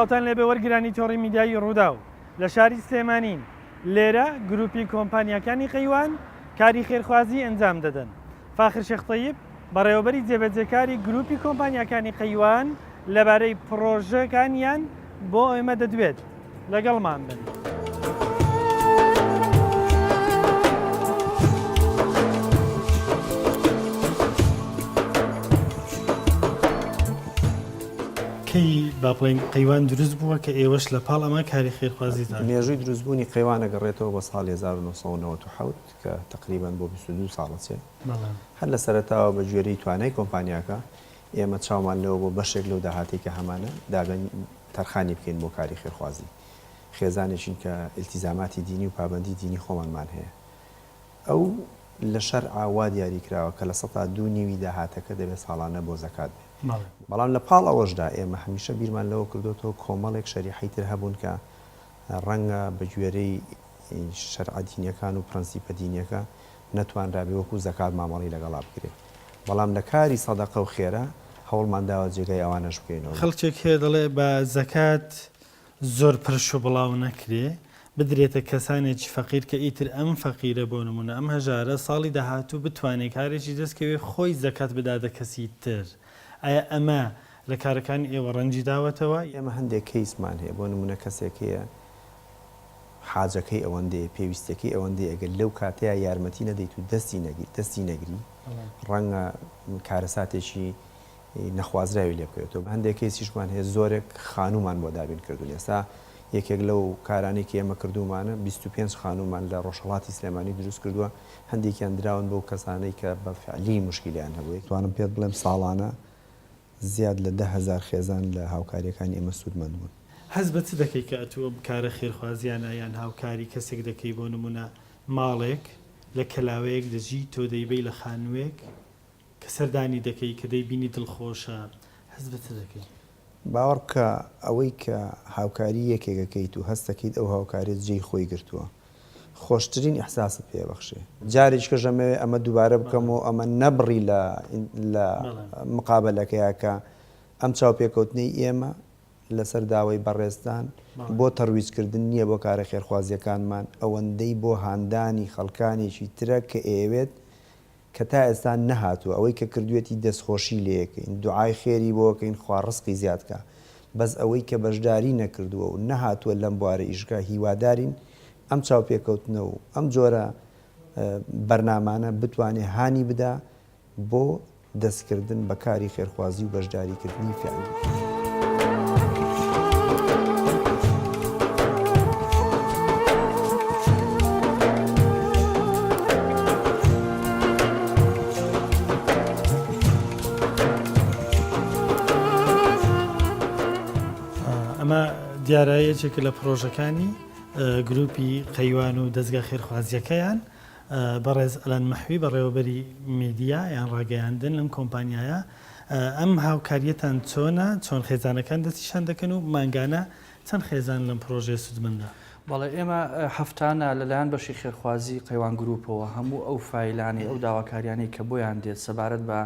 سڵاوتان لێبێ وەرگرانی تۆڕی میدیایی ڕووداو لە شاری سلێمانین لێرە گروپی کۆمپانیاکانی قەیوان کاری خێرخوازی ئەنجام دەدەن فاخر شێخ تەیب بەڕێوەبەری جێبەجێکاری گروپی کۆمپانیاکانی قەیوان لەبارەی پڕۆژەکانیان بۆ ئێمە دەدوێت لەگەڵمان بن. کەی با بڵێین قەیوان دروست بووە کە ئێوەش لە پاڵ ئەمە کاری خێرخوازیتان؟ مێژووی دروستبوونی قەیوان ئەگەڕێتەوە بۆ ساڵی 1997 کە تەقریبەن بۆ 22 ساڵ ئەچێ. هەر لە سەرەتاوە بە گوێرەی توانای کۆمپانیاکە ئێمە چاومان لەوە بووە بەشێک لەو داهاتەی کە هەمانە دابین تەرخانی بکەین بۆ کاری خێرخوازی. خێزانێکین کە ئیلتیزاماتی دینی و پابەندی دینی خۆمانمان هەیە. ئەو لە شەرعا وا دیاری کراوە کە 2.5 نیوی داهاتەکە دەبێت ساڵانە بۆ زەکات بێ. بەڵام لە پاڵ ئەوەشدا ئێمە هەمیشە بیرمان لەوە کردۆتەوە کۆمەڵێک شەریحەی تر هەبوون کە ڕەنگە بە گوێرەی شەرعە دینیەکان و پرەنسیپە دینیەکە نەتوانرابێ وەکو زەکات مامەڵەی لەگەڵا بکرێ بەڵام لە کاری سەدەقە و خێرا هەوڵمان داوە جێگای ئەوانەش بکەینەوە. خەڵکێک هەیە دەڵێ با زەکات زۆر پرش و بڵاو نەکرێ بدرێتە کەسانێکی فەقیر کە ئیتر ئەم فەقیرە بۆ نمونە ئەم هەژارە ساڵی داهاتوو بتوانێ کارێکی دەست کەوێ خۆی زەکات بداتە کەسی تر ئایا ئەمە لە کارەکانی ئێوە ڕەنگی داوەتەوە؟ ئێمە هەندێک کەیسمان هەیە بۆ نمونە کەسێک هەیە حاجەکەی ئەوەندەیە، پێویستیەکەی ئەوەندەیە، ئەگەر لەو کاتەیا یارمەتی نەدەیت و دەستی نەگری دەستی نەگری ڕەنگە کارەساتێکی نەخوازراوی لێ بکەوێتەوە. هەندێک کەیسیشمان هەیە زۆرێک خانوومان بۆ دابین کردوون. ئێستا یەکێک لەو کارانەی کە ئێمە کردوومانە 25 خانوومان لە ڕۆژهەڵاتی سلێمانی دروست کردووە، هەندێکیان دراون بەو کەسانەی کە بە فعلی موشکیلەیان هەبووە. توانم پێت بڵێم ساڵانە زیاد لە 10,000 خێزان لە هاوکارییەکانی ئێمە سوودمەند بوون. هەست بە چ دەکەی کە ئەتوو ئەم کارە خێرخوازیانە یان هاوکاری کەسێک دەکەی بۆ نموونە ماڵێک لە کەلاوەیەک دەژی تۆ دەیبەی لە خانووێک کە سەردانی دەکەی کە دەیبینی دڵخۆشە هەست بە چ دەکەی؟ باوەڕ بکە ئەوەی کە هاوکاری یەکێک ئەکەیت و هەست دەکەیت ئەو هاوکاریەت جێی خۆی گرتووە خۆشترین ئیحساست پێ ئەبەخشێ. جارێکیکەش ئەمەوێ ئەمە دووبارە بکەمەوە ئەمە نەبڕی لە لە مقابەلەکەیا کە ئەم چاوپێکەوتنەی ئێمە لەسەر داوای بەڕێزتان بۆ تەرویج کردن نییە بۆ کارە خێرخوازییەکانمان ئەوەندەی بۆ هاندانی خەڵکانێکی ترە کە ئەیەوێت کە تا ئێستا نەهاتووە ئەوەی کە کردوویەتی دەستخۆشی لێکەین دوعای خێری بۆ کەین خوا ڕزقی زیاد کا بەس ئەوەی کە بەشداری نەکردووە و نەهاتووە لەم بوارە ئیش بکا هیوادارین ئەم چاوپێکەوتنە و ئەم جۆرە بەرنامانە بتوانێ هانی بدا بۆ دەستکردن بە کاری خێرخوازی و بەشداریکردنی فیعلی. ئەمە دیارە یەکێکە لە پڕۆژەکانی گروپی قەیوان و دەزگا خێرخوازییەکەیان. بەڕێز ئەلان مەحوی بەڕێوەبەری میدیا یان ڕاگەیاندن لەم کۆمپانیایە ئەم هاوکاریەتان چۆنە چۆن خێزانەکان دەستیشان دەکەن و مانگانە چەند خێزان لەم پرۆژەیە سوودمەندە؟ بەڵێ ئێمە هەفتانە لەلایەن بەشی خێرخوازی قەیوان گروپەوە هەموو ئەو فایلانەی ئەو داواکاریانەی کە بۆیان دێت سەبارەت بە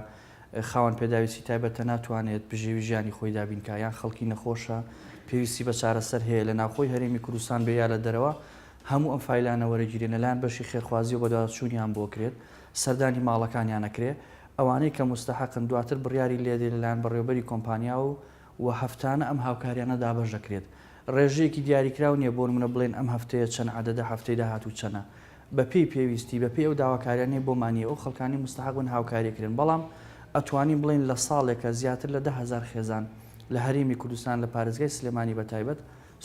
خاوەن پێداویستی تایبەتە ناتوانێت بژێوی ژیانی خۆی دابین کا یان خەڵکی نەخۆشە پێویستی بە چارەسەر هەیە لە ناوخۆی هەرێمی کوردستان بێ یا لە دەرەوە هەموو ئەم فایلانە وەرەگیرێن لەلایەن بەشی خێرخوازیەوە بەدواداچوونیان بۆ کرێت، سەردانی ماڵەکانیان ئەکرێ، ئەوانەی کە موستەحەقن دواتر بڕیاری لێدرێ لەلایەن بەڕێوەبەری کۆمپانیاوە و هەفتانە ئەم هاوکاریانە دابەش دەکرێت. ڕێژەیەکی دیاریکراو نیە بۆ نمونە بڵێین ئەم هەفتەیە چەند عەدەدە هەفتەی داهاتوو چەنە. بەپێی پێویستی، بەپێی ئەو داواکاریانەی بۆمان یە ئەو خەڵکانەی موستەحەق بن هاوکاری ئەکرێن. بەڵام ئەتوانین بڵێین لە ساڵێکا زیاتر لە 10,000 خێزان لە هەرێمی کوردستان لە پارێزگای سلێمانی بەتایبەت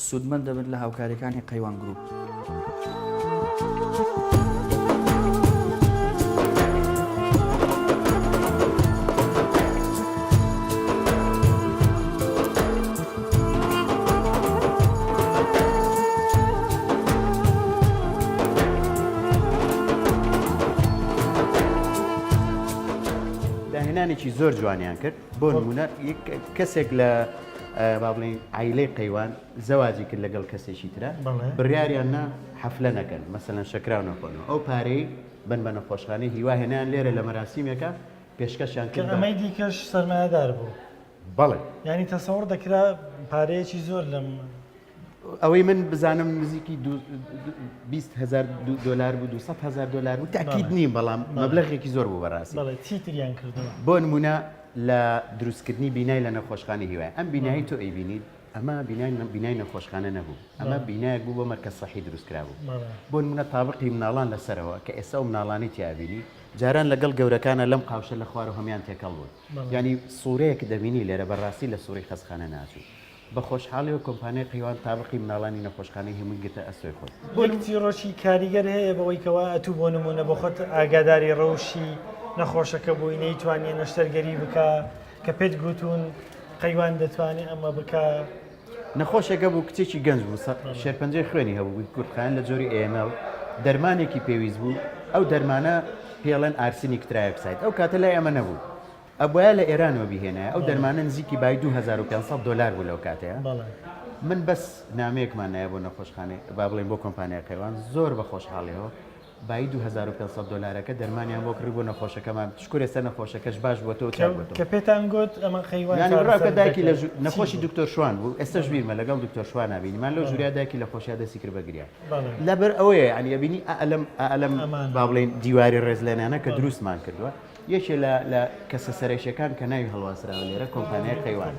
سوودمەند دەبن لە هاوکاریەکانی قەیوان گروپ. داهێنانێکی زۆر جوانیان کرد بۆ نمونە کەسێک لە با بڵێین عەیلەی قەیوان زەواجی کرد لەگەڵ کەسێکی ترا بڕیاریان نا حەفلە نەکەن مەسەلەن شەکراو نەخۆنەوە ئەو پارەی بن بە نەخۆشخانەی هیوا هێنایان لێرە لە مەراسیمێکا پێشکەشیان کرد ئەمەی دیکەش سەرمایەدار بوو. بەڵێ. یانی تەسەوڕ دەکرا پارەیەکی زۆر لەم. ئەوەی من بزانم نزیکی 20 هەزار دۆلار بوو 200 هەزار دۆلار بوو تاکید نیم بەڵام مەبلەغێکی زۆر بوو بەڕاستی. بەڵێ چی تریان کردووە؟ بۆ نمونە لە دروستکردنی بینای لە نەخۆشخانەی هیوای ئەم بینایی تۆ ئەیبینیت ئەمە بینای بینای نەخۆشخانە نەبوو ئەمە بینایەک بوو بۆ مەرکەز سەحی دروست کرابوو بۆ نمونە تابقی مناڵان لەسەرەوە کە ئێستا ئەو مناڵانەی تیا ئەبینی جاران لەگەڵ گەورەکانە لەم قاوشە لە خوارەوە هەموان تێکەڵ بوون یانی سورەیەک دەبینی لێرە بەڕاستی لە سوڕی خەستخانە ناچوو بە خۆشحاڵیەوە کۆمپانیای قەیوان تابقی مناڵانی نەخۆشخانەی هەمووی گرتە ئەستۆی خۆی. یەک چیڕۆکی کاریگەر هەیە بەوەی کەوا ئەتوو بۆ نموونە بۆ خۆت ئاگاداری ڕەوشی نەخۆشەکە بووی نەیتوانیە نەشتەرگەری بکا کە پێت گوتوون قەیوان دەتوانێ ئەمە بکا. نەخۆشێک هەبوو کچێکی گەنج بوو شێرپەنجەی خوێنی هەبوو کورتخایەن لە جۆری AML دەرمانێکی پێویست بوو ئەو دەرمانە پێڵێن arsenic trioxide ئەو کاتە لای ئەمە نەبوو ئەبوایە لە ئێرانەوە بیهێنایە ئەو دەرمانە نزیکی بای 2500 دۆلار بوو لەو کاتەیە من بەس نامەیەکمان نایە بۆ نەخۆشخانەی با بڵێین بۆ کۆمپانیای قەیوان زۆر بە خۆشحاڵیەوە بایی 2500 دۆلارەکە دەرمانیان بۆ کڕی بۆ نەخۆشەکەمان شکور ئێستا نەخۆشەکەش باش بووەتەوە چاک بووەتەوە. کە پێتان گوت ئەمە قەیوان یانی بڕا کە چارەسەر دایکی لە دەکەن ژوو چی نەخۆشی بوو؟ دکتۆر شوان بوو ئێستەش بیرمە لەگەڵ دکتۆر شوانا بینیمان لەو ژووریا دایکی لە خۆشیا دەستی کرد بە گریان بەڵێ. لەبەر ئەوەیە یانی ئەبینی ئا ئەلەم ئا ئەلەم ئەمانە. با بڵێین دیواری ڕێزلێنانە کە بەڵێ. دروستمان کردووە یەکێ لە لە کەسە سەرەکیەکان کە ناوی هەڵواسراوە لێرە کۆمپانیای قەیوان.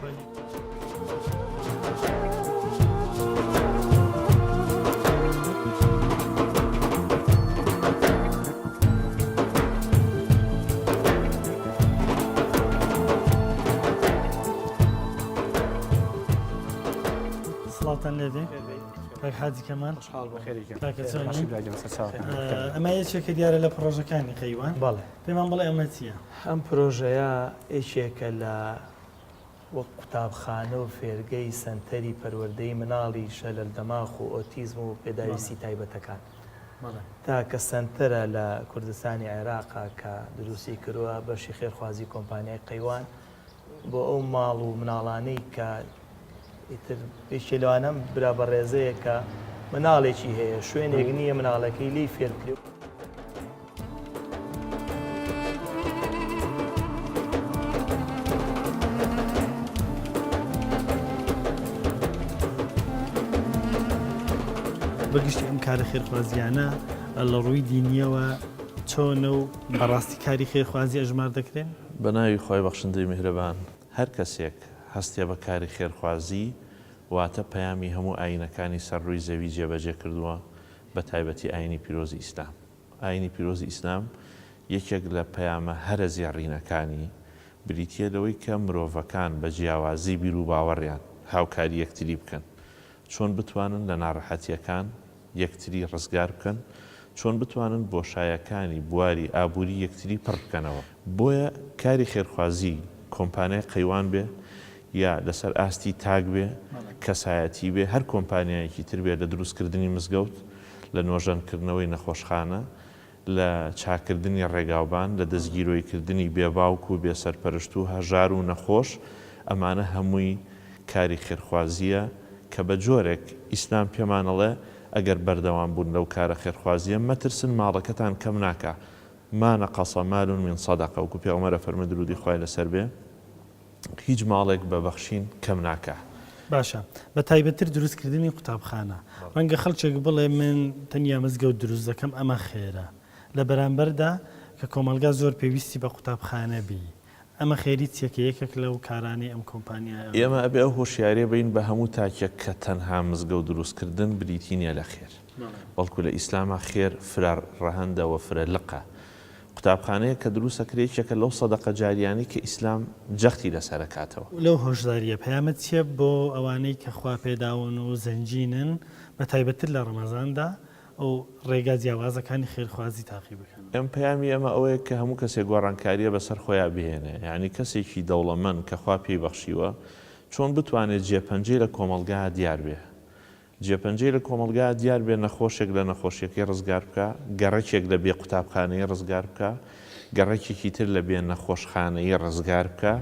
سڵاوتان لێبێ کاک حاجی کەمال کاکە چۆنی؟ ئەمە یەکێکە دیارە لە پڕۆژەکانی قەیوان بەڵێ پێمان بڵێ ئەمە چییە؟ ئەم پرۆژەیە یەکێکە لە وەک قوتابخانە و فێرگەی سەنتەری پەروەردەی مناڵی شەلەل دەماخ و ئۆتیزم و پێداویستی تایبەتەکان. تاکە سەنتەرە لە کوردستانی عێراقا کە دروستی کردوە بەشی خێرخوازی کۆمپانیای قەیوان بۆ ئەو ماڵ و مناڵانەی کە ئیتر یەکێ لەوانە ئەم برا بەڕێزەیە کە مناڵێکی هەیە شوێنێک نییە مناڵەکەی لێی فێر بکرێ. بەگشتی ئەم کارە خێرخوازیانە لە ڕووی دینیەوە چۆنە و بەڕاستی کاری خێرخوازی ئەژمار دەکرێن؟ بە ناوی خوای بەخشندەی میهرەبان هەر کەسێک هەستێ بە کاری خێرخوازی واتە پەیامی هەموو ئایینەکانی سەر ڕووی زەوی جێبەجێ کردووە بە تایبەتی ئایینی پیرۆزی ئیسلام ئایینی پیرۆزی ئیسلام یەکێک لە پەیامە هەرە زێڕینەکانی بریتییە لەوەی کە مرۆڤەکان بە جیاوازی بیروباوەڕیان هاوکاری یەکتری بکەن چۆن بتوانن لە ناڕەحەتییەکان یەکتری ڕزگار بکەن، چۆن بتوانن بۆشایەکانی بواری ئابووری یەکتری پڕ بکەنەوە. بۆیە کاری خێرخوازی کۆمپانیای قەیوان بێ یا لەسەر ئاستی تاک بێ، کەسایەتی بێ، هەر کۆمپانیایەکی تر بێ لە دروستکردنی مزگەوت، لە نۆژەنکردنەوەی نەخۆشخانە، لە چاککردنی ڕێگاوبان، لە دەستگیرۆیکردنی بێ باوک و بێ سەرپەرشت و هەژار و نەخۆش، ئەمانە هەمووی کاری خێرخوازییە کە بە جۆرێک ئیسلام پێمان ئەڵێ ئەگەر بەردەوام بوون لەو کارە خێرخوازییە مەترسن ماڵەکەتان کەم ناکا، ما نقص مال من صدقە، وەکو پێغەمبەر ئەفەرموێ دروودی خوای لەسەر بێ، هیچ ماڵێک بە بەخشین کەم ناکا. باشە بە تایبەتتر دروست کردنی قوتابخانە ڕەنگە خەڵکێک بڵێ من تەنیا مزگەوت دروست دەکەم ئەمە خێرە لە بەرامبەردا کە کۆمەڵگا زۆر پێویستی بە قوتابخانە بی ئەمە خێری چیە کە یەکێک لەو کارانەی ئەم کۆمپانیایە. ئێمە ئەبێ ئەو هۆشیاریە بەین بە هەموو تاکێک کە تەنها مزگەوت دروست کردن بریتی نیە لە خێر بەڵکو لە ئیسلاما خێر فرە ڕەهەندە وە فرە لقە قوتابخانەیەک کە دروست ئەکرێ یەکێکە لەو سەدەقە جاریانەی کە ئیسلام جەختی لەسەر ئەکاتەوە. لەو هۆشدارییە پەیامت چیە بۆ ئەوانەی کە خوا پێداون و زەنگینن بە تایبەتتر لە ڕەمەزاندا و ڕێگا جیاوازەکانی خێرخوازی تاقی بکەنەوە؟ ئێم پەیامی ئێمە ئەوەیە کە هەموو کەسێک گۆڕانکارییە بەسەر خۆیا بهێنێ یانی کەسێکی دەوڵەمەند کە خوا پێی بەخشیوە چۆن بتوانێ جێپەنجەی لە کۆمەڵگا دیار بێ جێپەنجەی لە کۆمەڵگا دیار بێ، نەخۆشێک لە نەخۆشیەکەی ڕزگار بکا، گەڕەکێک لە بێ قوتابخانەیی ڕزگار بکا، گەڕەکێکی تر لە بێ نەخۆشخانەیی ڕزگار بکا.